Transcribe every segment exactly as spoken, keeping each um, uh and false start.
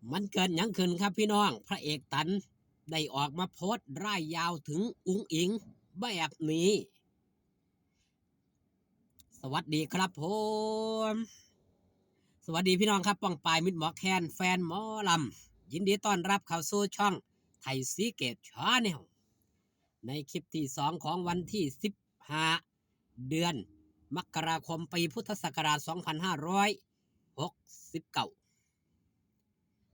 มันเกิดหยังขึ้นครับพี่น้อง พระเอกตันได้ออกมาโพสต์ร่ายยาวถึงอุ๋งอิ๋งแบบนี้ สวัสดีครับผม สวัสดีพี่น้องครับ ป้องปายมิตรหมอแคน แฟนหมอลำ ยินดีต้อนรับเข้าสู่ช่องไทยซีเกตชาแนล ในคลิปที่สองของวันที่สิบห้า เดือนมกราคม ปีพุทธศักราชสองพันห้าร้อยหกสิบเก้า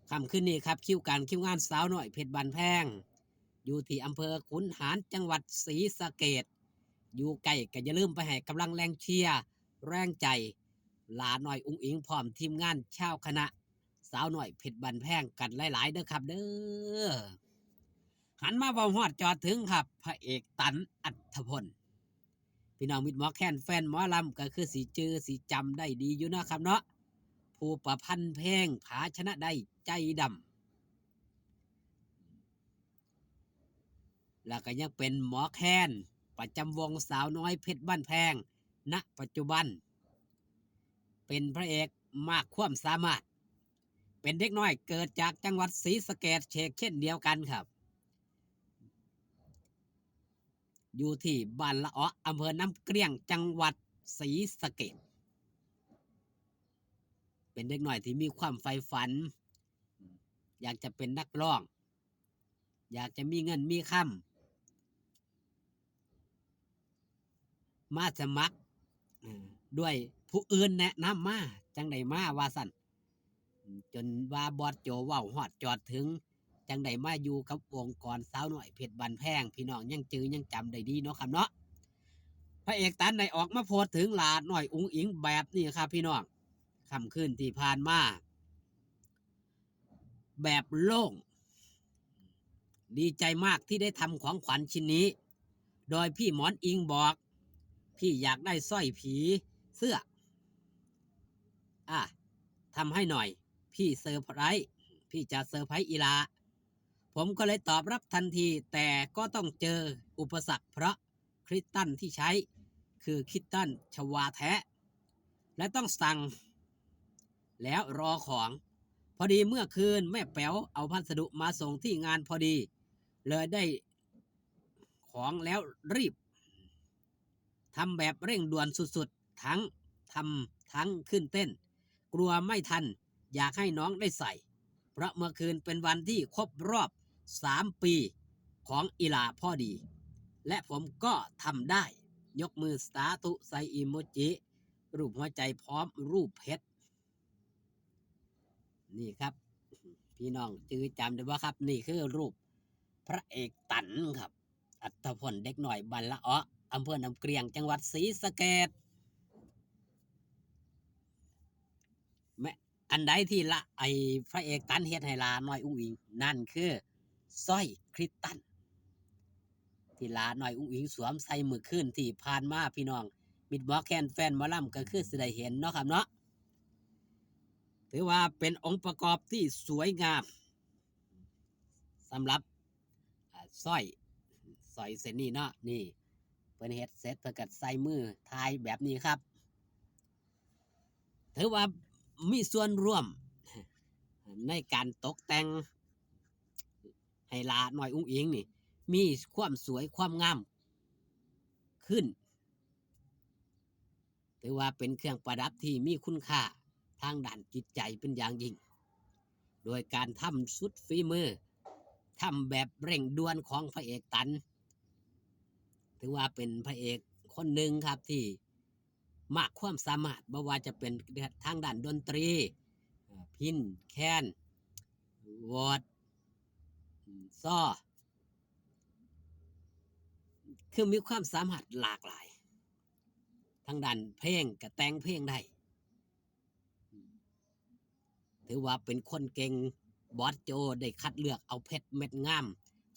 ค่ำคืนนี้ครับ คิวการคิวงานสาวน้อยเพชรบ้านแพง อยู่ที่อำเภอขุนหาร จังหวัดศรีสะเกษ อยู่ใกล้ก็อย่าลืมไปให้กำลังแรงเชียร์แรงใจหลาน้อยอุ๋งอิ๋ง พร้อมทีมงานชาวคณะสาวน้อยเพชรบ้านแพงกันหลายๆเด้อครับเด้อ หันมาเว้าฮอดจอดถึงครับ พระเอกตัน อัธพล พี่น้องมิตรหมอแคน แฟนหมอลำก็คือสิจื่อสิจำได้ดีอยู่เนาะครับเนาะ ผู้ประพันธ์เพลงผาชนะได้ใจดำ แล้วก็ยังเป็นหมอแคนประจำวงสาวน้อยเพชรบ้านแพง ณ ปัจจุบัน เป็นพระเอกมากความสามารถ เป็นเด็กน้อยเกิดจากจังหวัดศรีสะเกษ เชกเช่นเดียวกันครับ อยู่ที่บ้านละเออ อำเภอน้ำเกลี้ยง จังหวัดศรีสะเกษ เป็นเด็กน้อยที่มีความใฝ่ฝัน อยากจะเป็นนักร้อง อยากจะมีเงินมีคำ มาสมัคร เอ่อ ด้วยผู้อื่นแนะนำมา จั่งได้มาว่าซั่น จนว่าบอสโจเว้าฮอดจอดถึง จั่งได้มาอยู่กับองค์กรสาวน้อยเพชรบ้านแพง พี่น้องยังจื่อยังจำได้ดีเนาะครับเนาะ พระเอกตันได้ออกมาโพสต์ถึงหลาน้อยอุ๋งอิ๋งแบบนี้ครับพี่น้อง ค่ำคืนที่ผ่านมา แบบโล่ง ดีใจมากที่ได้ทำของขวัญชิ้นนี้ โดยพี่หมอนอิงบอก พี่อยากได้สร้อยผีเสื้อ อ่ะ ทำให้หน่อย พี่เซอร์ไพรส์ พี่จะเซอร์ไพรส์อีหลา ผมก็เลยตอบรับทันที แต่ก็ต้องเจออุปสรรคเพราะคริสตัลที่ใช้คือคริสตัลชวาแท้ และต้องสั่งแล้วรอของ พอดีเมื่อคืนแม่แป๋วเอาพัสดุมาส่งที่งานพอดี เลยได้ของแล้วรีบทำแบบเร่งด่วนสุดๆ ทั้งทำทั้งขึ้นเต้น กลัวไม่ทัน อยากให้น้องได้ใส่ เพราะเมื่อคืนเป็นวันที่ครบรอบสามปีของอีหลาพอดี และผมก็ทำได้ ยกมือสาธุ ใส่อีโมจิรูปหัวใจพร้อมรูปเพชร นี่ครับ พี่น้องจื่อจำได้บ่ครับ นี่คือรูปพระเอกตันครับ อัธพล เด็กน้อยบ้านละเออ อำเภอน้ำเกลี้ยง จังหวัดศรีสะเกษ แม่ อันใดที่ละ ไอ้พระเอกตันเฮ็ดให้หลาน้อยอุ๋งอิ๋ง นั่นคือสร้อยคริสตัล ที่หลาน้อยอุ๋งอิ๋งสวมใส่มื้อคืนที่ผ่านมา พี่น้องมิตรหมอแคน แฟนหมอลำก็คือสิได้เห็นเนาะครับเนาะ ถือว่าเป็นองค์ประกอบที่สวยงาม สำหรับ อ่า สร้อย สร้อยเส้นนี้เนาะ นี่ เพิ่นเฮ็ดเสร็จเพิ่นก็ใส่มือถ่ายแบบนี้ครับ ถือว่ามีส่วนร่วมในการตกแต่งให้หลาน้อยอุ๋งอิ๋งนี่ มีความสวยความงามขึ้น ถือว่าเป็นเครื่องประดับที่มีคุณค่าทางด้านจิตใจเป็นอย่างยิ่ง โดยการทำสุดฝีมือ ทำแบบเร่งด่วนของพระเอกตัน ถือว่าเป็นพระเอกคนหนึ่งครับที่มากความสามารถ บ่ว่าจะเป็นทางด้านดนตรี เอ่อ พิณ แคน วอด ซอ คือมีความสามารถหลากหลาย ทางด้านเพลงก็แต่งเพลงได้ ถือว่าเป็นคนเก่ง บอสโจได้คัดเลือกเอาเพชรเม็ดงาม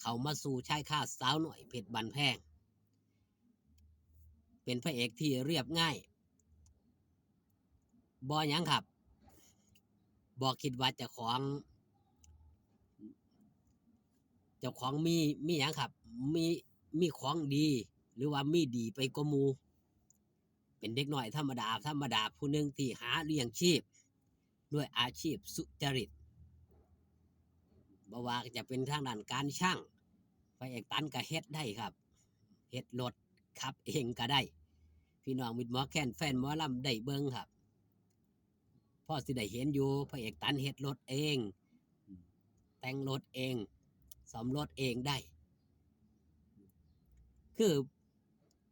เข้ามาสู่ชายคาสาวน้อยเพชรบ้านแพง เป็นพระเอกที่เรียบง่าย บ่หยังครับ บ่คิดว่าเจ้าของ เจ้าของมี มีหยังครับ มี มีของดี หรือว่ามีดีไปกว่าหมู่ เป็นเด็กน้อยธรรมดา ธรรมดาผู้หนึ่งที่หาเลี้ยงชีพ ด้วยอาชีพสุจริต บ่ว่าจะเป็นทางด้านการช่าง พระเอกตันก็เฮ็ดได้ครับ เฮ็ดรถขับเองก็ได้ พี่น้องมิตรหมอแคนแฟนหมอลำได้เบิ่งครับ พอสิได้เห็นอยู่ พระเอกตันเฮ็ดรถเอง แต่งรถเอง ซ่อมรถเองได้ คือ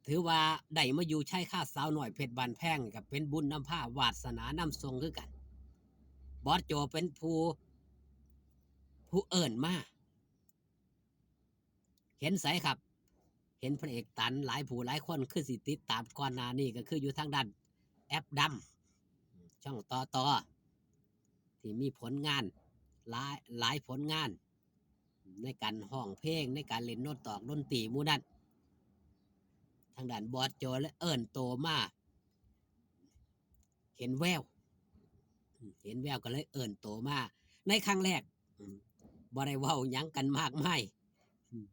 ถือว่าได้มาอยู่ชายคาสาวน้อยเพชรบ้านแพง ก็เป็นบุญนำพาวาสนานำส่งคือกัน บอสโจเป็นผู้ ผู้เอิ้นมา เห็นไสครับ เห็นพระเอกตันหลายผู้หลายคนคือสิติดตามก่อนหน้านี้ ก็คืออยู่ทางด้านแอปดำ ช่องต่อต่อ ที่มีผลงานหลาย หลายผลงาน ในการฮ้องเพลง ในการเล่นดนตอกดนตรีหมู่นั้น ทางด้านบอสโจเลยเอิ้นโตมา เห็นแวว เห็นแววก็เลยเอิ้นโตมา ในครั้งแรก อืม บ่ได้เว้าหยังกันมากมาย อืม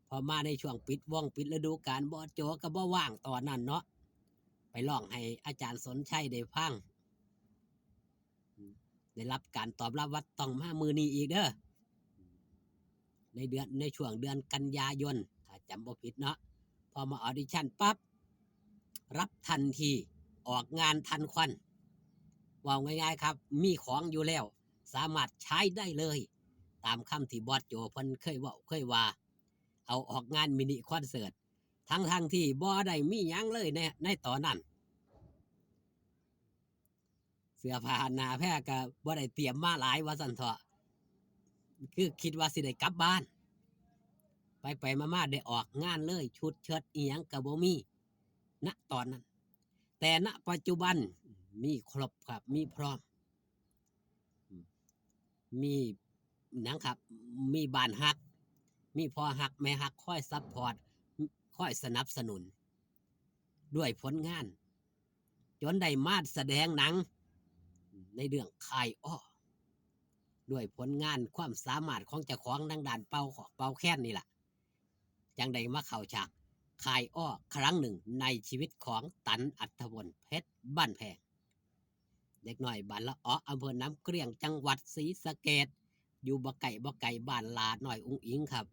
พอมาในช่วงปิดวงปิดฤดูกาล บอสโจก็บ่ว่างตอนนั้นเนาะ ไปร้องให้อาจารย์สนชัยได้ฟัง อืม ได้รับการตอบรับว่าต้องมามื้อนี้อีกเด้อ ในเดือน ในช่วงเดือนกันยายน ถ้าจำบ่ผิดเนาะ พอมาออดิชั่นปั๊บ รับทันที ออกงานทันควัน เว้าง่ายๆครับ มีของอยู่แล้ว สามารถใช้ได้เลย ตามคำที่บอสโจเพิ่นเคยเว้า เคยว่า เอาออกงานมินิคอนเสิร์ต ทั้งๆที่บ่ได้มีหยังเลยใน ในตอนนั้น เสื้อผ้าหน้าแพรก็บ่ได้เตรียมมาหลายว่าซั่นเถาะ คือคิดว่าสิได้กลับบ้าน ไปๆมาๆได้ออกงานเลย ชุดเชิ้ตอิหยังก็บ่มี ณ ตอนนั้น แต่ ณ ปัจจุบันมีครบครับ มีพร้อม อืม มีหยังครับ มีบ้านฮัก มีพ่อฮักแม่ฮักคอยซัปพอร์ต คอยสนับสนุน ด้วยผลงาน จนได้มาแสดงหนัง ในเรื่องคายอ้อ ด้วยผลงานความสามารถของเจ้าของทางด้านเป่าขอกเป่าแคนนี่ล่ะ จั่งได้มาเข้าฉากคายอ้อครั้งหนึ่งในชีวิตของตัน อัธพล เพชรบ้านแพง เด็กน้อยบ้านละเออ อำเภอน้ำเกลี้ยง จังหวัดศรีสะเกษ อยู่บ่ไกลบ่ไกลบ้านหลาน้อยอุ๋งอิ๋งครับ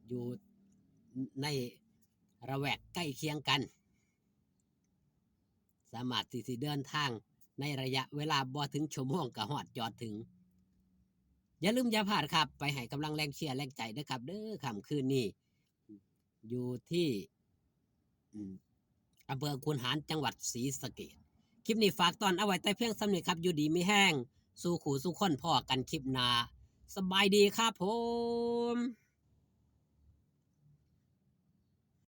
อยู่ในระแวกใกล้เคียงกัน สามารถที่สิเดินทางในระยะเวลาบ่ถึงชั่วโมงก็ฮอดจอดถึง อย่าลืมอย่าพลาดครับ ไปให้กำลังแรงเชียร์แรงใจเด้อครับเด้อ ค่ำคืนนี้ อยู่ที่ อืม อำเภอคูนหาร จังหวัดศรีสะเกษ คลิปนี้ฝากตอนเอาไว้แต่เพียงส่ำนี้ครับ อยู่ดีมีแฮง สู่คู่สู่คน พ้อกันคลิปหน้า สบายดีครับผม